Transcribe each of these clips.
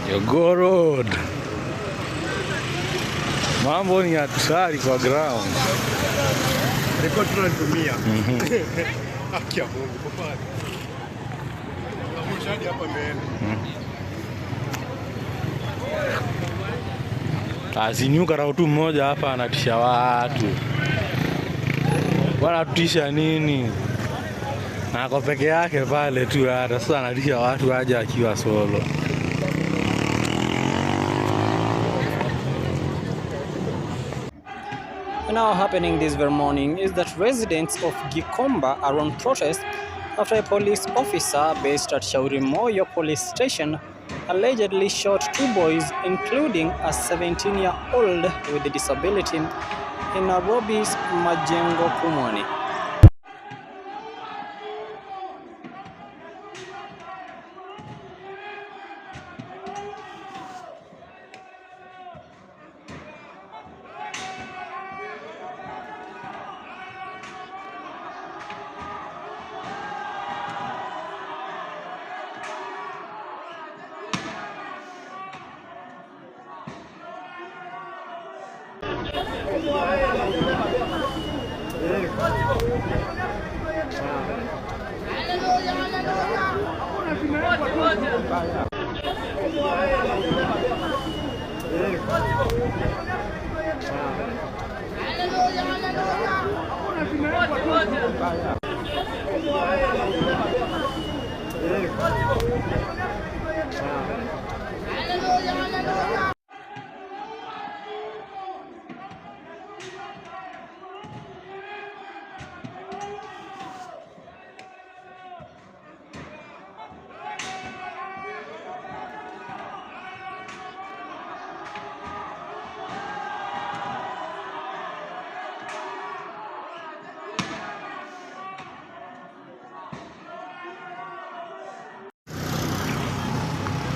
Jogoo Road. Mambo ni hatari kwa ground. Rekodi tunatumia. Haki ya Mungu papa. Mshadi hapa mbele. Azinyuka rautu mmoja hapa anatisha watu. Wanatutisha nini? Na ako peke yake pale tu hata sasa anatisha watu aje akiwa solo. Now happening this very morning is that residents of Gikomba are on protest after a police officer based at Shauri Moyo police station allegedly shot two boys, including a 17-year-old with a disability, in Nairobi's Majengo Pumwani.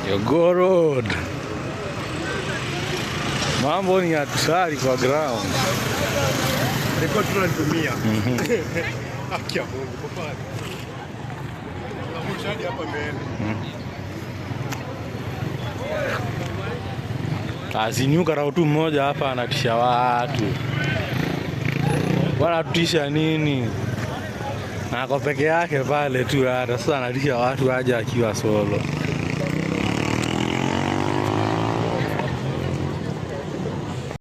Jogoo Road. Mambo ni hatari kwa ground. Rekodi tunatumia. Haki ya Mungu papa. Mshadi hapa mbele. Azinyuka rautu mmoja hapa anatisha watu. Wanatutisha nini? Na ako peke yake pale tu hata sasa anatisha watu aje akiwa solo.